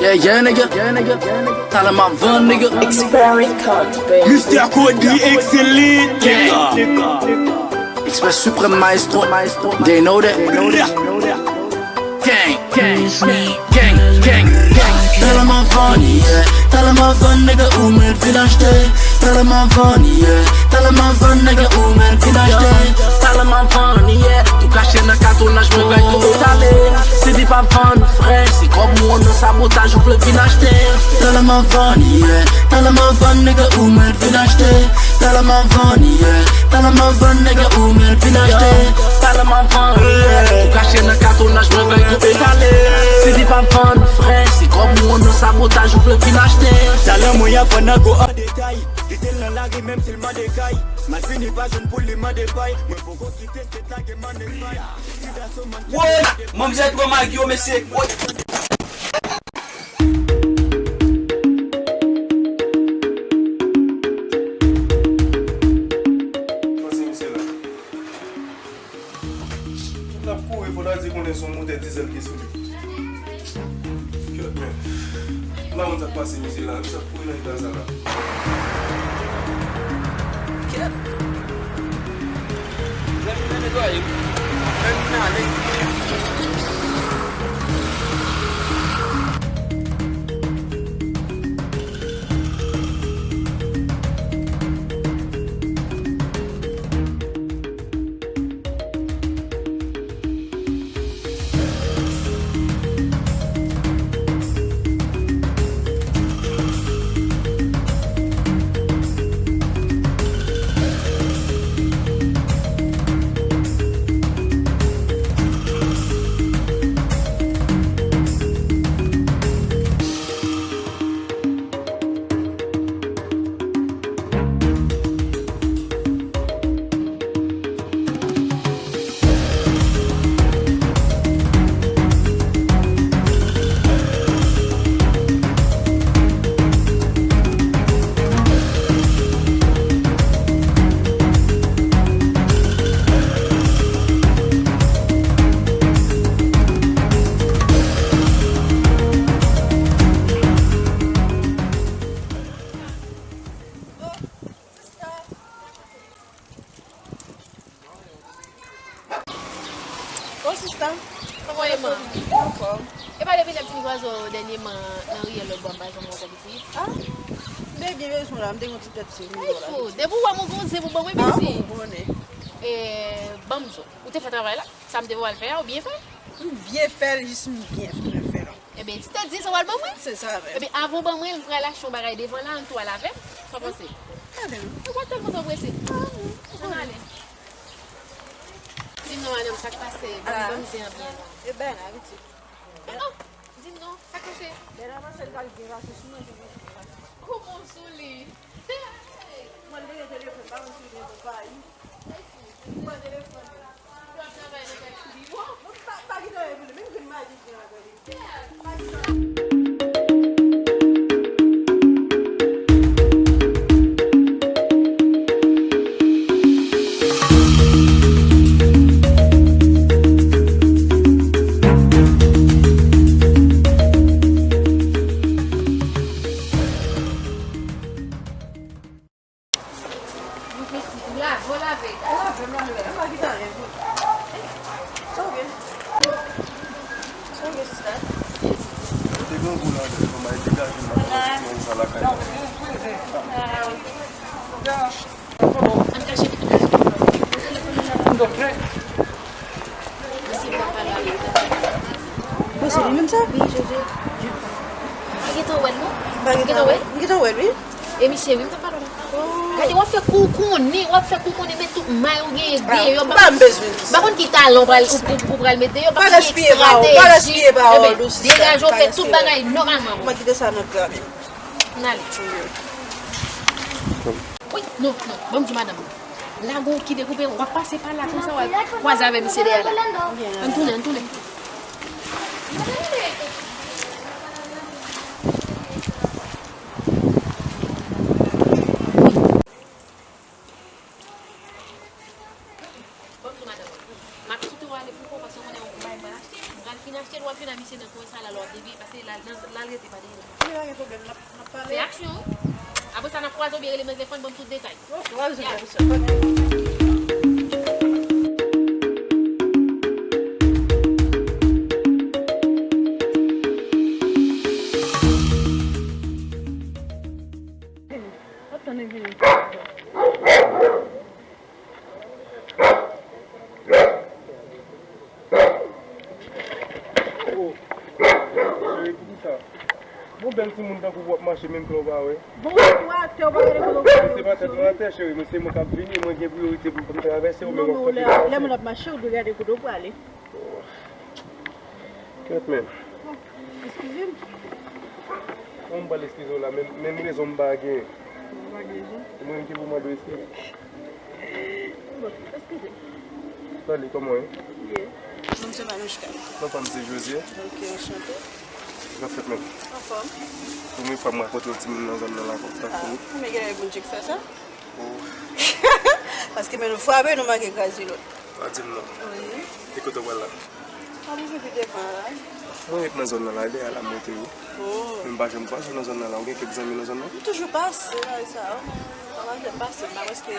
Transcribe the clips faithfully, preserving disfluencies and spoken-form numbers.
Yeah, yeah, nigga. Talè m ap vann, nigga. Expert Records, baby. Mister Cody, excellent, nigga. Expert Supreme Maestro, they know that. Gang, gang, gang, gang, gang. Talè m ap vann, yeah. Talè m ap vann, nigga, ou mèt vin achte. Talè m ap vann, yeah. Talè m ap vann, nigga, ou mèt vin achte. Talè m ap vann, yeah. Tou kache nan katonnaj, mwen vèk tou etale. Sidi p ap vann, frè. Se kòb ou an nan sabotaj, ou vle vin achte. Talè m ap vann, yeah. Talè m ap vann, nigga, ou mèt vin achte. Talè m ap vann, yeah. Talè m ap vann, nigga, ou mèt vin achte. Talè m ap vann, yeah. Tou kache nan katonnaj, mwen vèk tou etale. Sidi p ap vann, frè. Se kòb ou an nan sabotaj, ou vle vin achte. Talè mwen ap vann nan go an detay. Detèl nan lari, menm si l mande kay. Mal fini pa jwenn pou li mande pay. Mwen poko kite tèt la gen mande pay. Woy! Manmzèl pran magi yo, mesye. Woy! Pase misye la. Tout ap kouri, fò ta di konnen se yon motè dizèl ki sou li. Kyèt, men. M pa konn sa k pase misye la. Misye ap kouri nan eta sa la. Kyèt. Lè m nan netwaye. Lè m nan ale. O sista, kòman ye, man? Anfòm. E pa depi lè m fin kwaze w dènyèman nan riyèl lòtbò a, m pa janm wè w kòm isit? Ah, m te byen bezwen w la, m te gen yon ti tèt serye. Ay fo, depi w wè m ou gon zen pou ban mwen, piti. Ah, ou konnen. E, ban m di w, ou te fè travay la? Sa m te voye w al fè a, ou byen fè? M byen fè l, jis m byen fè l. Ebyen, ti tèt di sa w al ban mwen? Se sa menm. Ebyen, avan w ban mwen l, m pral achte yon bagay devan la, ann tou al avè m. Sa w panse? Gade m. Ou pa tèlman twò prese. Ah, non. Ann ale. Di m non, madanm, sa k pase? Ban m, ban m zen an byen non. E bèl la, pitit. Non, di m non, sa k pase? Bèl la panse l pral byen pase sou mwen, se mwen ki byen pase. Ou bon sou li. Mwen leve telefòn, pa konn si li gen konpayi. Mwen telefòn. Ou ap travay nan kay pi bon. Mwen pa, pa gen anyen pou li, menm grenn magi ki gen ladan li. Lave, w lave. Lave, m lave. M pa kite anyen pou. Sa w gen? Sa w gen, sista? Mwen te gen yon gwo lajan, kòman e degaje m, m ap pran ti manje sa lakay la. Ann kache. Bon, se li menm sa? Wi, Jojo. M pa gentan wè l, non. M pa gentan wè l? M gentan wè l, wi. E misye, wi, m t ap pale w la. Gade, w ap fè kou konnen, w ap fè kou konnen, men tout may ou genyen deyò. Ah, m pa bezwen di sa. M pa konn ki talan ou pral, ou, ou, ou pral met deyò, m pa konn ki estrateji. Pa gaspiye pawòl, pa gaspiye pawòl ou, sista. Ebyen, degaje w, fè tout bagay nòmalman. Mwen kite sa nan granm. N ale. Wi, non, non, ban m di madanm. Lago ki dekoupe, w ap pase pa la konsa, w al kwaze avè misye dèyè la. Ann tounen, ann tounen. Bon, madanm, m ap kite w ale pou kò, paske w konnen yon bagay m pral achte. M pral fin achte l, w ap jwenn a misye nan kwen sa la, lè w ap Wi, paske la, la, la l rete pa deyò. Li pa gen pwoblèm, n ap, n ap pale. Se aksyon. Apre sa, n ap kwaze oubyen rele m nan telefòn, ban m tout detay. Ok, w ap jwenn sa. Ok. Ap tann li vini. Oh. Cheri, ki sa? Bon, bèl timoun tankou w ap mache menm kè w pa wè. Bon, ou atè, ou pa gade kote w prale. Se pa tèt mwen atè, cheri, men se mwen k ap vini, mwen gen priyorite pou m travèse, ou menm w ap fè. Lè moun ap mache, ou dwe gade kote w prale. Kèt, men. Eskize m. Bon, m pral eskize w la, men, menm rezon m pa gen. Ou pa gen rezon? Se mwen menm ki pou mande w eskize. Bon, eskize. Salut, kòman w ye? Byen. Non m se Manouchka. Non pa m se José. Ok, enchanté. Sa k ap fèt menm? Anfòm. Premye fwa m rankontre yon timoun nan zòn nan la, konsa tou. Ah, men genlè e Bondye k fè sa. Oh. Paske men nou frape, nou manke kraze lòt. Pa di m non. Wi. E kote w pral la? A, mwen vin pi devan la. Mwen ret nan zòn nan la, e dèyè la m rete wi. Oh. Men m pa janm pase nan zòn nan la. Ou gen kèk zanmi nan zòn nan? M toujou pase la, e sa, m pa janm pase, m pa prèske.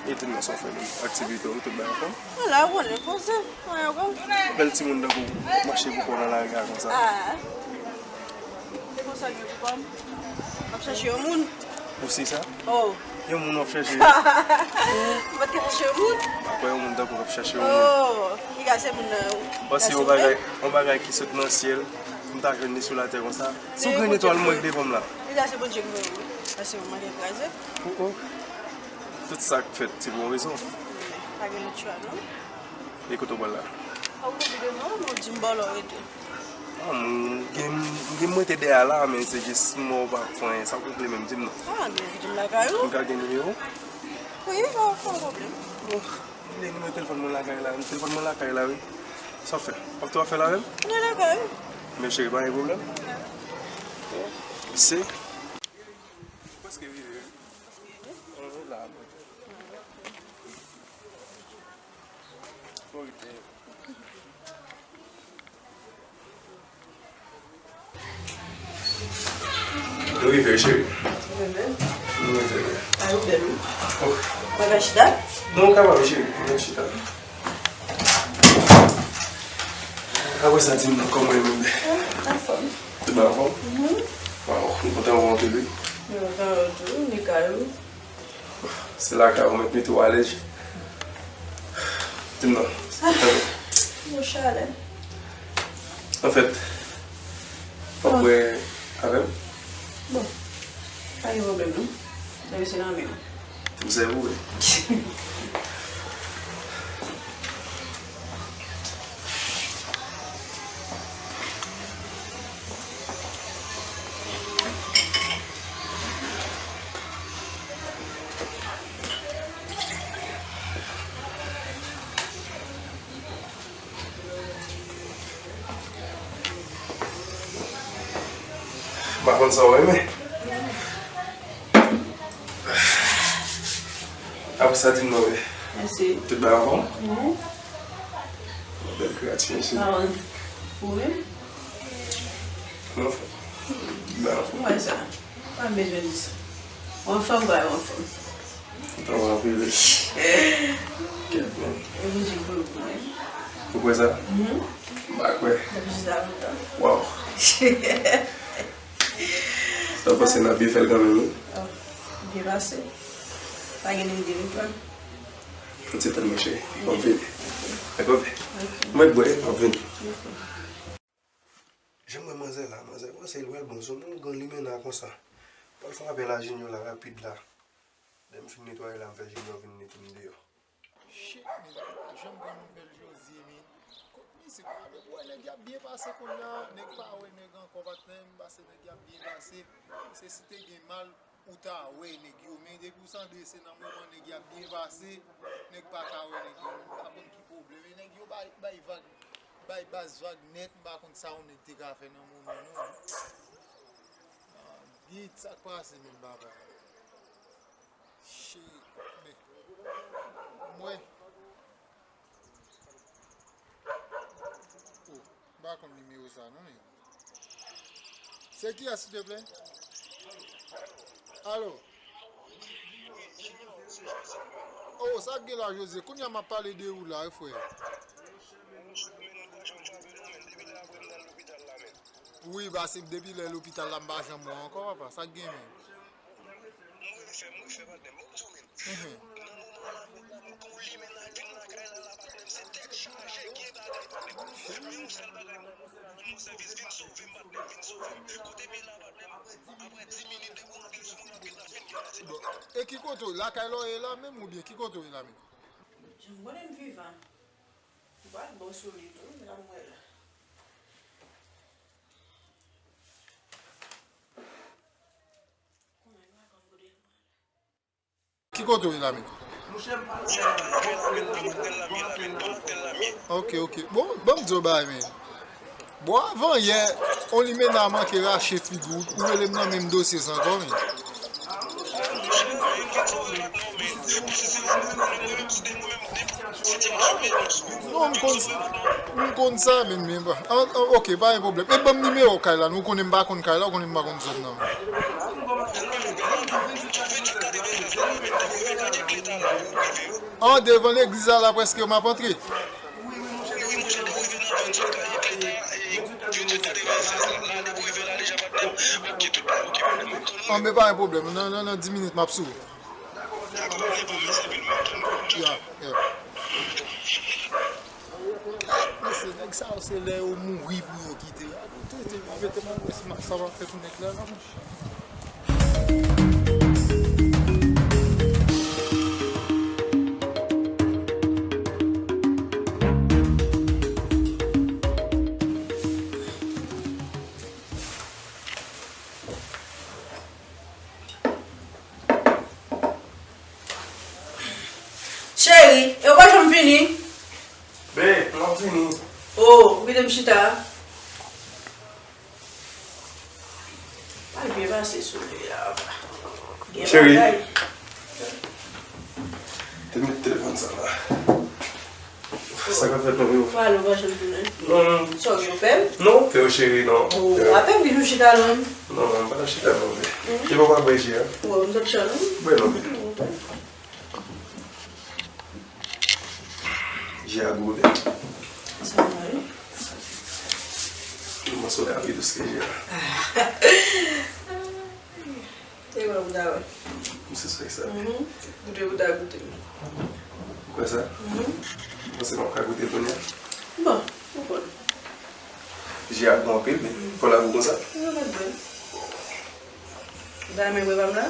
E di m nan sa w fè menm? Aktivite w, tout bagay anfòm? Ala, ou konnen, poze, anyen ankò. Bèl timoun tankou w, mache pou kò w nan lari a konsa. Ah. Se konsa m ye pou kò m. M ap chache yon moun. Ou se sa? Oh. Yon moun w ap chache? M pa t ka chache yon moun. M pa kwè yon moun tankou w ap chache yon moun. Oh, piga se moun nan. Bon, se yon bagay, yon bagay ki sot nan syèl, pou m ta jwenn li sou latè konsa. Se yon grenn etwal mwen k devan m la. Piga se Bondye k voye m wi. Paske mwen manke kraze. Oh, oh. Tout sa k fèt, se pou yon rezon. Pa gen lòt chwa, non. E kote w pral la? Ou konn devan, non, di m bò lè w rete. Ah, m gen, m gen mwen te dèyè la, men se jis m wè w pa fè anyen. Sa w vle menm, di m non. Ah, men di m lakay ou. M ka gen nimewo w? Wi, pa, pa pwoblèm. Bon, m gen nimewo telefòn mwen lakay la. Telefòn mwen lakay la, wi. Sa w fè? W ap tou ap fè l avè m? Mwen lakay ou. Men cheri, pa gen pwoblèm. Se. Prèske rive, wi. Mwen la, mwen. Nou rive, cheri. Nou rive, wi. Ay, ou bèl, wi. Oh. Mwen ka chita? Non, ou kapab, cheri. Mwen ka chita. Apre sa, di m non, kòman w ye menm? Ah, anfòm. Tout bagay anfòm? Mhm. Waw, m kontan wè w anpil, wi. Mwen kontan wè w tou, ni kay ou. Se lakay ou mèt mete w alèz. Di m non. Ah, yon chalè. Anfèt, w ap bwè avè m? Bon, pa gen pwoblèm non. Depi se nan men w. Di m sèvi w, wi. M pa konn sa w renmen. Apre sa, di m non, wi. Mèsi. Tout bagay anfòm? Mhm. Bèl kreyati, mèsi. Pa konn. Ou menm? Mwen anfòm. Tout bagay anfòm. Mwen sa. Pa bezwen di sa. Ou anfòm, bagay ou anfòm. Ou anfòm anpil, wi. Kèt, men. E Bondye k voye w pou mwen. Ou kwè sa? Mhm. M pa kwè. Depi jis la lontan. Waw. Sa w panse n ap byen fè l kanmenm, wi? Oh, byen pase. Pa gen nèg de retwa. Fò ti tann mwen, cheri. M ap vini. Dakò, bebe? Ok. Mwen bwè, m ap vini. Ok. Jan m wè manzè la, manzè panse l wè l bon, se yon moun gran limena konsa. Pral fè apèl a Junior la rapid la. Lè m fin netwaye la, m fè Junior vin mete m deyò. Shit, men, m pa janm pran nouvèl Josie, men. Kot mizik la, depi w wè nèg y ap byen pase kounye a, nèg pa wè nèg ankò, patnè m, paske nèg y ap byen pase. Se si te gen mal, ou ta wè nèg yo, men depi w tande se nan moman nèg y ap byen pase, nèg pa ka wè nèg yo, m pa konn ki pwoblèm, e nèg yo bay, bay vag, bay baz vag nèt, m pa konn sa yon nèg te ka fè nan moman non. Ah, Git, sa k pase menm papa? Shit, men. Mwen. Oh, m pa konn nimewo sa non, men. Se kiyès, silteplè? Alo? Oh, sa k gen la, Jose? Kounye a m ap pale de ou la, wi, frè. Wi, pase depi lè lopital la, m pa janm wè w ankò, papa. Sa k gen, menm? Mhm. Bon, e ki kote w? Lakay la w ye la menm oubyen ki kote w ye la menm? Jan m konnen m vivan. M pral ba w sou li tou, men ap wè la. Konnen m pa konn kote l pral. Ki kote w ye la menm? Ok, ok. Bon, ban m di w bagay, men. Bon, avan yè, on limena manke rache figi w, ou rele m nan menm dosye sa ankò, men. Non, m konn, m konn sa, men, men, bon. An, an, ok, pa gen pwoblèm. E ban m nimewo kay la, non, ou konnen m pa konn kay la, ou konnen m pa konn zòn nan. An, devan legliz la, la prèske m ap antre. An, men pa gen pwoblèm. Nan, nan, nan dis minit, m ap sou. Ya, ya. Mesye, nèg sa yo, se lè yo mouri pou yo kite. Mete, mete, mete, mete, sa va fè pou nèg la, la, monchè. Cheri, e w pa janm vini? Ben, m ap vini. Oh, ou kite m chita? Pral byen pase sou li a. Gen bagay. Cheri. Te met telefòn sa la. Sa k ap fèt, non, yo? Pale, ou pa janm tounen. Non, non. Sa w gen, ou pè m? Non, frè, cheri, non. Oh, apèn ki jou chita, non? Non, non, m pa t ap chita, non, men. Mhm. Yo pa bwè ji a? Wè, m sot chan, non? Bwè, non, men. Oh, ok. Ji a gou, men. Sa va, wi. Mwen sot a pi dous ke ji a. E bon, m ta wè. M se swè sa. Mhm. Goute, ou ta goute. Ou kwè sa? Mhm. Ou panse m ap ka goute l kounye a? Bon, ou konn. Ji a bon anpil, men fò l ap gou konsa? Non, pa bwè. Ou ta renmen bwè pa m la?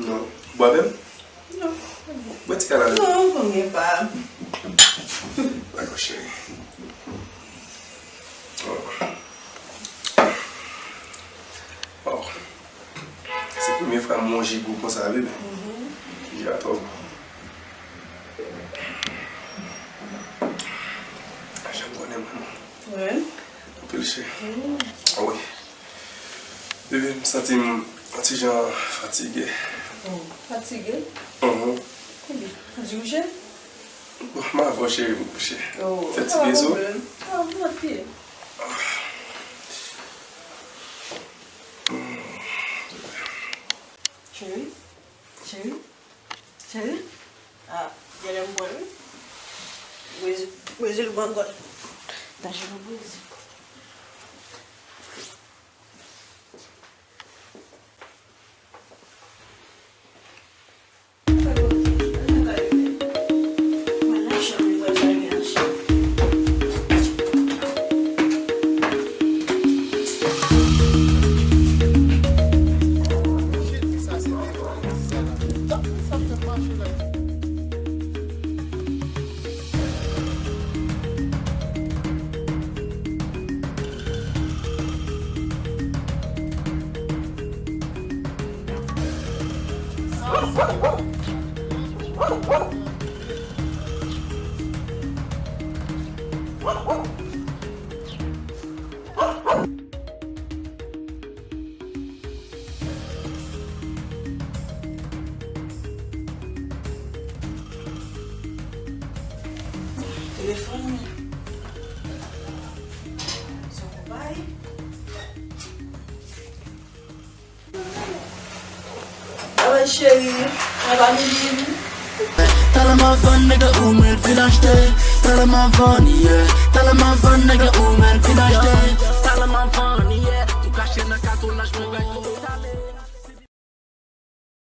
Non. Bwè menm? Non. Bwè ti kal la menm. Non, m konn gen pa m. Dakò, cheri. Oh. Oh. Se premye fwa m wè yon ji gou konsa, wi, men. Mhm. Ji a twò gou. Jan m konnen mwen, non. Wi. Anpil chè. Mm. Ah wi. Bebe, m santi m yon ti jan fatige. Oh, fatige? Mhm. Ebyen, ou di kouche? Bon, m avè w, cheri, m kouche. Oh, fè ti pa gen pwoblèm. Ah, volontiers. Cheri, cheri, cheri. Ah, genlè m pran, wi. Brezil, Brezil, m pran gòl. Tache nan Brezil. Telefòn. Son konpayi. Cheri, mwen pa bliye nou. Talè m a vann, nèg la ou mwen vin achte. Talè m a vann, yeah. Talè m a vann, nèg la ou mwen vin achte.